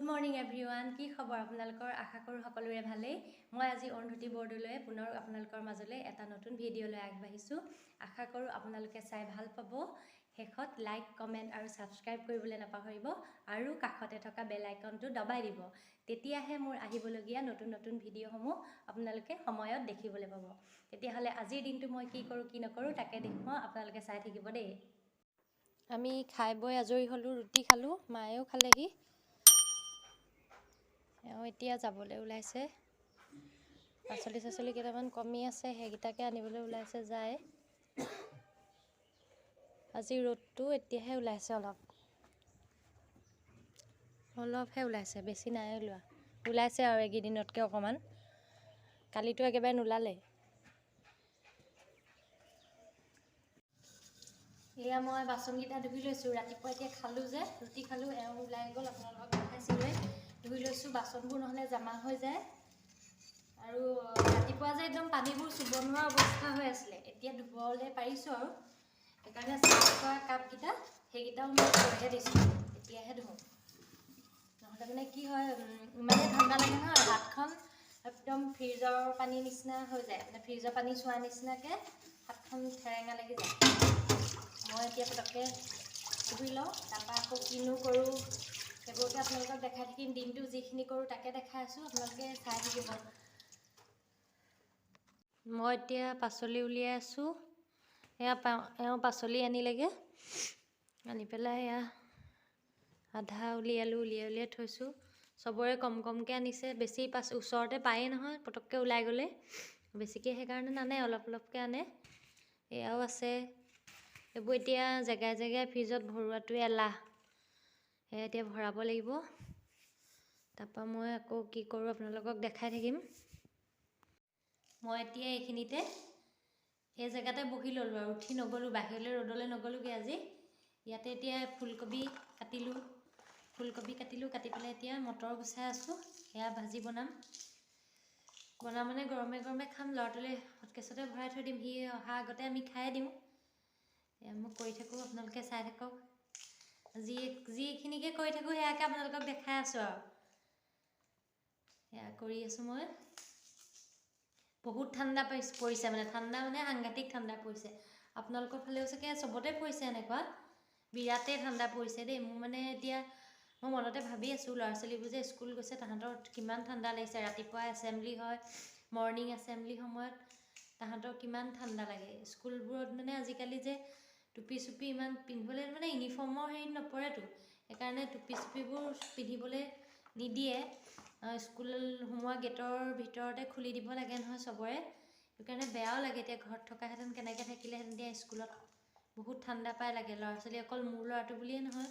Good morning everyone. কি খবৰ আপোনালোকৰ? আশা কৰোঁ সকলোৰে ভালেই। মই আজি অৰুন্ধতী বৰদলৈয়ে পুনৰ আপোনালোকৰ মাজলৈ এটা নতুন ভিডিঅ' লৈ আগবাঢ়িছোঁ। আশা কৰোঁ আপোনালোকে চাই ভাল পাব। শেষত লাইক, কমেণ্ট আৰু ছাবস্ক্ৰাইব কৰিবলৈ নাপাহৰিব আৰু কাষতে থকা বেল আইকনটো দবাই দিব। তেতিয়াহে মোৰ আহিবলগীয়া নতুন নতুন ভিডিঅ'সমূহ আপোনালোকে সময়ত দেখিবলৈ পাব। তেতিয়াহ'লে আজিৰ দিনটো মই কি কৰোঁ, কি নকৰোঁ, তাকে দেখুৱাওঁ। আপোনালোকে চাই থাকিব দেই। আমি খাই বৈ আজৰি হ'লোঁ। ৰুটি খালোঁ, মায়েও খালেহি। এওঁ এতিয়া যাবলৈ ওলাইছে। পাচলি চাচলি কেইটামান কমি আছে, সেইকেইটাকে আনিবলৈ ওলাইছে যায়। আজি ৰ'দটো এতিয়াহে ওলাইছে, অলপ অলপহে ওলাইছে, বেছি নাই ওলোৱা। ওলাইছে আৰু এইকেইদিনতকৈ অকণমান। কালিতো একেবাৰে নোলালে। এয়া মই বাচনকেইটা ধুই লৈছোঁ। ৰাতিপুৱা এতিয়া খালোঁ যে, ৰুটি খালোঁ, এওঁ ওলাই গ'ল, আপোনালোকক দেখাইছিলোঁৱে। ধুই লৈছোঁ বাচনবোৰ, নহ'লে জমা হৈ যায়। আৰু ৰাতিপুৱা যে একদম পানীবোৰ চুব নোৱাৰা অৱস্থা হৈ আছিলে, এতিয়া ধুবলৈ পাৰিছোঁ। আৰু সেইকাৰণে চাহ খোৱা কাপকেইটা, সেইকেইটাও মই থৈহে দিছোঁ, এতিয়াহে ধুওঁ। নহ'লে মানে কি হয়, ইমানেই ঠাণ্ডা লাগে নহয়, হাতখন একদম ফ্ৰিজৰ পানী নিচিনা হৈ যায়। মানে ফ্ৰিজৰ পানী চোৱা নিচিনাকৈ হাতখন ঠেৰেঙা লাগি যায়। মই এতিয়া পটককৈ ধুই লওঁ, তাৰপৰা আকৌ কিনো কৰোঁ সেইবোৰকে আপোনালোকক দেখাই থাকিম। দিনটো যিখিনি কৰোঁ তাকে দেখাই আছোঁ, আপোনালোকে চাই থাকিব। মই এতিয়া পাচলি উলিয়াই আছোঁ। এয়া এওঁ পাচলি আনিলেগৈ। আনি পেলাই এয়া আধা উলিয়ালোঁ, উলিয়াই উলিয়াই থৈছোঁ। চবৰে কম কমকৈ আনিছে। বেছি পাচ ওচৰতে পায়েই নহয় পটককৈ ওলাই গ'লে। বেছিকৈ সেইকাৰণে নানে, অলপ অলপকৈ আনে। এয়াও আছে। এইবোৰ এতিয়া জেগাই জেগাই ফ্ৰিজত ভৰোৱাটোৱে এলাহ। সেয়া এতিয়া ভৰাব লাগিব। তাৰপৰা মই আকৌ কি কৰোঁ আপোনালোকক দেখাই থাকিম। মই এতিয়া এইখিনিতে এই জেগাতে বহি ল'লোঁ আৰু উঠি নগ'লোঁ, বাহিৰলৈ ৰ'দলৈ নগ'লোগৈ আজি। ইয়াতে এতিয়া ফুলকবি কাটিলোঁ। ফুলকবি কাটিলোঁ, কাটি পেলাই এতিয়া মটৰ গুচাই আছোঁ। সেয়া ভাজি বনাম। বনাম মানে গৰমে গৰমে খাম। ল'ৰাটোলৈ হটকেছতে ভৰাই থৈ দিম, সি অহা আগতে আমি খাই দিওঁ। এয়া মই কৰি থাকোঁ, আপোনালোকে চাই থাকক। যিখিনিকে কৰি থাকোঁ সেয়াকে আপোনালোকক দেখাই আছোঁ। আৰু সেয়া কৰি আছোঁ মই। বহুত ঠাণ্ডা পৰিছে, মানে ঠাণ্ডা মানে সাংঘাতিক ঠাণ্ডা পৰিছে। আপোনালোকৰ ফালেও চাগে চবতে পৰিছে এনেকুৱা। বিৰাটেই ঠাণ্ডা পৰিছে দেই। মোৰ মানে এতিয়া মই মনতে ভাবি আছোঁ, ল'ৰা ছোৱালীবোৰ যে স্কুল গৈছে, তাহাঁতৰ কিমান ঠাণ্ডা লাগিছে। ৰাতিপুৱা এছেম্বলি হয়, মৰ্ণিং এছেম্বলি সময়ত তাহাঁতৰ কিমান ঠাণ্ডা লাগে স্কুলবোৰত। মানে আজিকালি যে টুপি চুপি ইমান পিন্ধিবলৈ মানে ইউনিফৰ্মৰ হেৰিত নপৰেতো, সেইকাৰণে টুপি চুপিবোৰ পিন্ধিবলৈ নিদিয়ে। স্কুল সোমোৱা গেটৰ ভিতৰতে খুলি দিব লাগে নহয় চবৰে। সেইকাৰণে বেয়াও লাগে। এতিয়া ঘৰত থকাহেঁতেন কেনেকৈ থাকিলেহেঁতেন? এতিয়া স্কুলত বহুত ঠাণ্ডা পাই লাগে ল'ৰা ছোৱালী। অকল মোৰ ল'ৰাটো বুলিয়ে নহয়,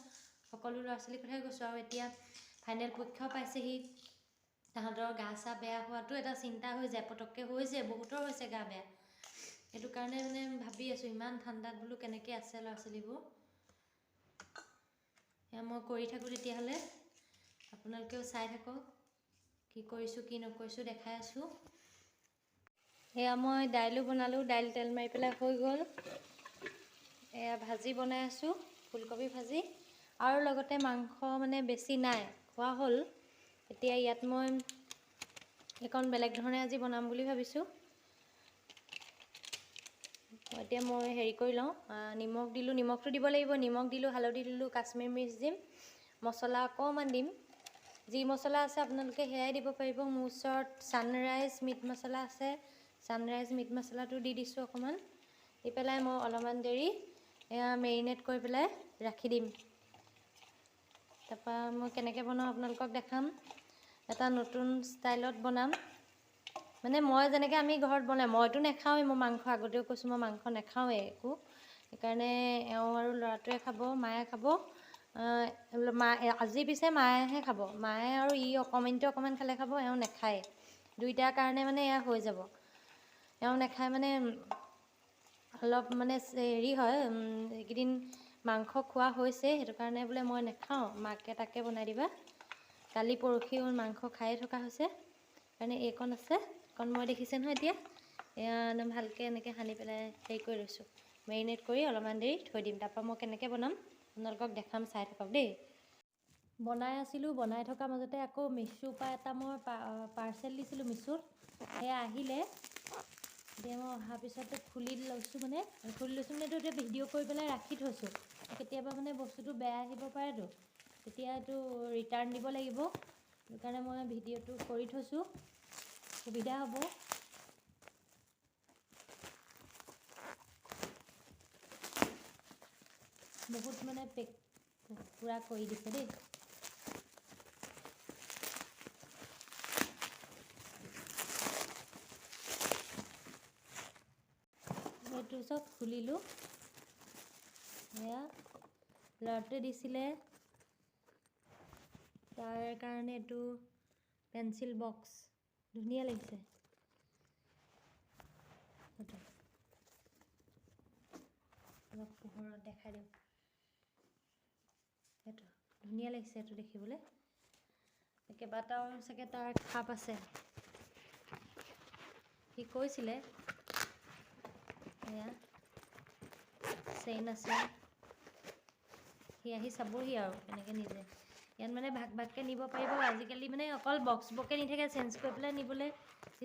সকলো ল'ৰা ছোৱালীৰ কথাই কৈছোঁ। আৰু এতিয়া ফাইনেল পৰীক্ষাও পাইছেহি, তাহাঁতৰ গা চা বেয়া হোৱাটো এটা চিন্তা হৈ যায় পটককৈ। হৈছে, বহুতৰ হৈছে গা বেয়া। সেইটো কাৰণে মানে ভাবি আছোঁ, ইমান ঠাণ্ডাত বোলো কেনেকৈ আছে ল'ৰা ছোৱালীবোৰ। এয়া মই কৰি থাকোঁ তেতিয়াহ'লে, আপোনালোকেও চাই থাকক। কি কৰিছোঁ, কি নকৰিছোঁ দেখাই আছোঁ। এয়া মই দাইলো বনালোঁ, দাইল তেল মাৰি পেলাই হৈ গ'ল। এয়া ভাজি বনাই আছোঁ, ফুলকবি ভাজি। আৰু লগতে মাংস মানে বেছি নাই, খোৱা হ'ল। এতিয়া ইয়াত মই এইকণ বেলেগ ধৰণে আজি বনাম বুলি ভাবিছোঁ। এতিয়া মই হেৰি কৰি লওঁ। নিমখ দিলোঁ, নিমখটো দিব লাগিব। নিমখ দিলোঁ, হালধি দিলোঁ, কাশ্মীৰ মিৰ্চ দিম, মছলা অকণমান দিম। যি মছলা আছে আপোনালোকে সেয়াই দিব পাৰিব। মোৰ ওচৰত ছানৰাইজ মিট মছলা আছে, ছানৰাইজ মিট মছলাটো দি দিছোঁ অকণমান। দি পেলাই মই অলপমান দেৰি এয়া মেৰিনেট কৰি পেলাই ৰাখি দিম। তাৰপৰা মই কেনেকৈ বনাওঁ আপোনালোকক দেখাম। এটা নতুন ষ্টাইলত বনাম। মানে মই যেনেকৈ আমি ঘৰত বনাই, মইতো নাখাওঁৱেই মই মাংস। আগতেও কৈছোঁ, মই মাংস নাখাওঁৱেই একো। সেইকাৰণে এওঁ আৰু ল'ৰাটোৱে খাব, মায়ে খাব। মা আজি পিছে মায়েহে খাব। মায়ে আৰু ই অকণমানটো অকণমান খালে খাব, এওঁ নাখায়। দুইটাৰ কাৰণে মানে এয়া হৈ যাব। এওঁ নাখায় মানে অলপ মানে হেৰি হয়, এইকেইদিন মাংস খোৱা হৈছে, সেইটো কাৰণে বোলে মই নাখাওঁ, মাকে তাকে বনাই দিবা। কালি পৰহিও মাংস খায়ে থকা হৈছে। সেইকাৰণে এইকণ আছে, এইকণ মই দেখিছে নহয় এতিয়া এয়া একদম ভালকৈ এনেকৈ সানি পেলাই হেৰি কৰি লৈছোঁ। মেৰিনেট কৰি অলপমান দেৰি থৈ দিম। তাৰপৰা মই কেনেকৈ বনাম আপোনালোকক দেখাম, চাই থাকক দেই। বনাই আছিলোঁ, বনাই থকা মাজতে আকৌ মিছোৰ পৰা এটা মই পাৰ্চেল দিছিলোঁ মিছোত, সেয়া আহিলে। এতিয়া মই অহাৰ পিছতে খুলি লৈছোঁ, মানে খুলি লৈছোঁ মানে এইটো এতিয়া ভিডিঅ' কৰি পেলাই ৰাখি থৈছোঁ। কেতিয়াবা মানে বস্তুটো বেয়া আহিব পাৰেতো, তেতিয়া এইটো ৰিটাৰ্ণ দিব লাগিব, সেইকাৰণে মই ভিডিঅ'টো কৰি থৈছোঁ, সুবিধা হ'ব। বহুত মানে পেক পূৰা কৰি দিছে দেই। এইটো চব খুলিলোঁ, এয়া ল'ৰাটোৱে দিছিলে, তাৰ কাৰণে এইটো পেঞ্চিল বক্স, ধুনীয়া লাগিছে। অলপ পোহৰত দেখাই দিওঁ, সেইটো ধুনীয়া লাগিছে এইটো দেখিবলৈ। কেইবাটাও চাগে তাৰ খাপ আছে, সি কৈছিলে। এয়া চেইন আছে, সি আহি চাবহি আৰু এনেকৈ নিজে। ইয়াত মানে ভাগ ভাগকৈ নিব পাৰিব। আজিকালি মানে অকল বক্সবোৰকে নি থাকে, চেঞ্জ কৰি পেলাই নিবলৈ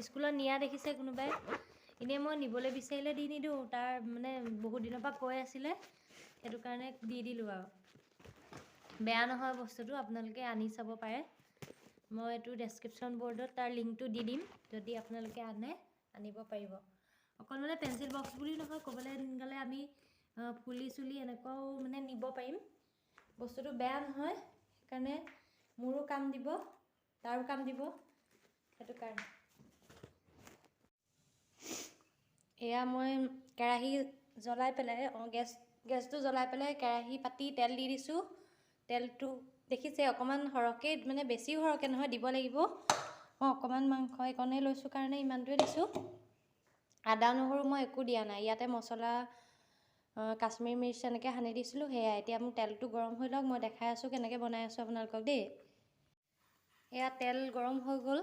স্কুলত নিয়া দেখিছে কোনোবাই। এনেই মই নিবলৈ বিচাৰিলে দি নিদিওঁ, তাৰ মানে বহুত দিনৰ পৰা কৈ আছিলে, সেইটো কাৰণে দি দিলোঁ আৰু। বেয়া নহয় বস্তুটো, আপোনালোকে আনি চাব পাৰে। মই এইটো ডেছক্ৰিপশ্যন বৰ্ডত তাৰ লিংকটো দি দিম, যদি আপোনালোকে আনে আনিব পাৰিব। অকল মানে পেঞ্চিল বক্স বুলি নহয়, ক'বলৈ গ'লে আমি ফুলি চুলি এনেকুৱাও মানে নিব পাৰিম। বস্তুটো বেয়া নহয়, সেইকাৰণে মোৰো কাম দিব, তাৰো কাম দিব, সেইটো কাৰণে। এয়া মই কেৰাহী জ্বলাই পেলাই, গেছটো জ্বলাই পেলাই কেৰাহী পাতি তেল দি দিছোঁ। তেলটো দেখিছে অকণমান সৰহকৈ, মানে বেছি সৰহকৈ নহয়, দিব লাগিব। মই অকণমান মাংস এইকণেই লৈছোঁ কাৰণে ইমানটোৱে দিছোঁ। আদা নহৰু মই একো দিয়া নাই, ইয়াতে মছলা কাশ্মীৰ মিৰ্চ এনেকৈ সানি দিছিলোঁ, সেয়াই। এতিয়া মোৰ তেলটো গৰম হৈ লওক, মই দেখাই আছোঁ কেনেকৈ বনাই আছোঁ আপোনালোকক দেই। এয়া তেল গৰম হৈ গ'ল,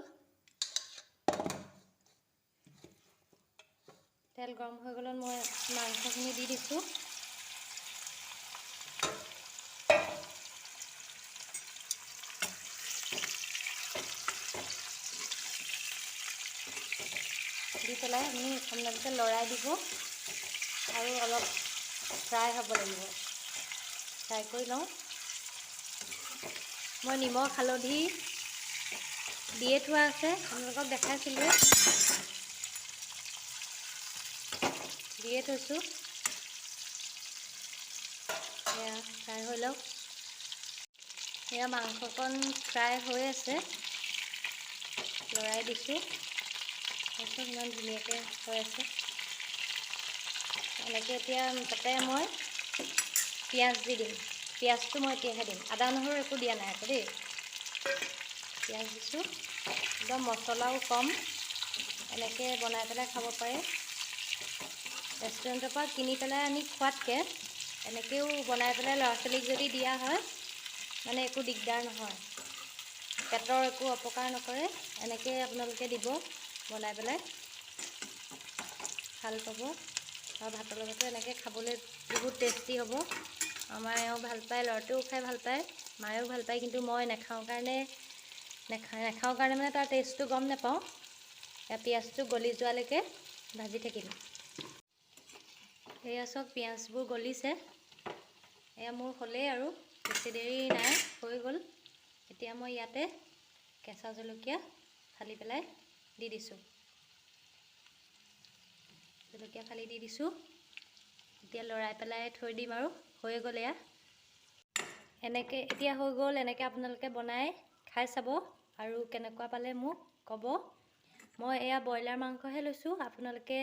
তেল গৰম হৈ গ'লত মই মাংসখিনি দি দিছোঁ। দি পেলাই আপুনি আপোনালোকে লৰাই দিব আৰু অলপ ফ্ৰাই হ'ব লাগিব, ফ্ৰাই কৰি লওঁ। মই নিমখ হালধি দিয়ে থোৱা আছে, আপোনালোকক দেখাইছিলোঁ, দিয়ে থৈছোঁ। এয়া ফ্ৰাই হৈ লওক। এয়া মাংসকণ ফ্ৰাই হৈ আছে, লৰাই দিছোঁ। তাৰপিছত ইমান ধুনীয়াকৈ হৈ আছে এনেকৈ। এতিয়া তাতে মই পিঁয়াজ দি দিম, পিঁয়াজটো মই এতিয়াহে দিম, আদা নহৰু একো দিয়া নাই আকৌ দেই। পিঁয়াজ দিছোঁ, একদম মছলাও কম, এনেকৈ বনাই পেলাই খাব পাৰে। ৰেষ্টুৰেণ্টৰ পৰা কিনি পেলাই আনি খোৱাতকৈ এনেকৈও বনাই পেলাই ল'ৰা ছোৱালীক যদি দিয়া হয়, মানে একো দিগদাৰ নহয়, পেটৰ একো অপকাৰ নকৰে। এনেকৈ আপোনালোকে দিব বনাই পেলাই, ভাল পাব। আৰু ভাতৰ লগতো এনেকৈ খাবলৈ বহুত টেষ্টি হ'ব। আমাৰ এওঁ ভাল পায়, ল'ৰাটোৱেও খাই ভাল পায়, মায়েও ভাল পায়, কিন্তু মই নাখাওঁ কাৰণে নাখাওঁ কাৰণে মানে তাৰ টেষ্টটো গম নাপাওঁ। পিঁয়াজটো গলি যোৱালৈকে ভাজি থাকিম। এয়া চব পিঁয়াজবোৰ গলিছে, এয়া মোৰ হ'লেই আৰু বেছি দেৰি নাই, হৈ গ'ল। এতিয়া মই ইয়াতে কেঁচা জলকীয়া ফালি পেলাই দি দিছোঁ, জলকীয়া ফালি দি দিছোঁ। এতিয়া লৰাই পেলাই থৈ দিম আৰু হৈ গ'ল এয়া। এনেকৈ এতিয়া হৈ গ'ল। এনেকৈ আপোনালোকে বনাই খাই চাব আৰু কেনেকুৱা পালে মোক ক'ব। মই এয়া ব্ৰইলাৰ মাংসহে লৈছোঁ, আপোনালোকে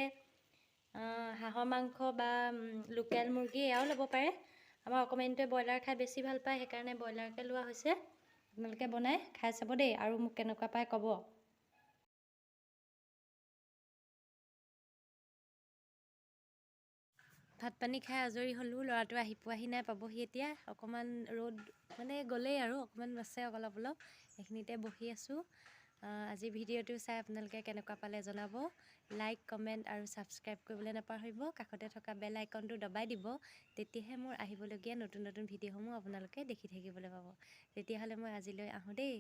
হাঁহৰ মাংস বা লোকেল মুৰ্গী এয়াও ল'ব পাৰে। আমাৰ অকণমানিটোৱে ব্ৰইলাৰ খাই বেছি ভাল পায়, সেইকাৰণে ব্ৰইলাৰকে লোৱা হৈছে। আপোনালোকে বনাই খাই চাব দেই আৰু মোক কেনেকুৱা পায় ক'ব। ভাত পানী খাই আজৰি হ'লোঁ, ল'ৰাটো আহি পোৱাহি নাই, পাবহি এতিয়া। অকণমান ৰ'দ মানে গ'লেই আৰু অকণমান আছে অলপ অলপ, সেইখিনিতে বহি আছোঁ। আজি ভিডিঅ'টো চাই আপোনালোকে কেনেকুৱা পালে জনাব। লাইক, কমেণ্ট আৰু ছাবস্ক্ৰাইব কৰিবলৈ নাপাহৰিব। কাষতে থকা বেল আইকনটো দবাই দিব, তেতিয়াহে মোৰ আহিবলগীয়া নতুন নতুন ভিডিঅ'সমূহ আপোনালোকে দেখি থাকিবলৈ পাব। তেতিয়াহ'লে মই আজিলৈ আহোঁ দেই।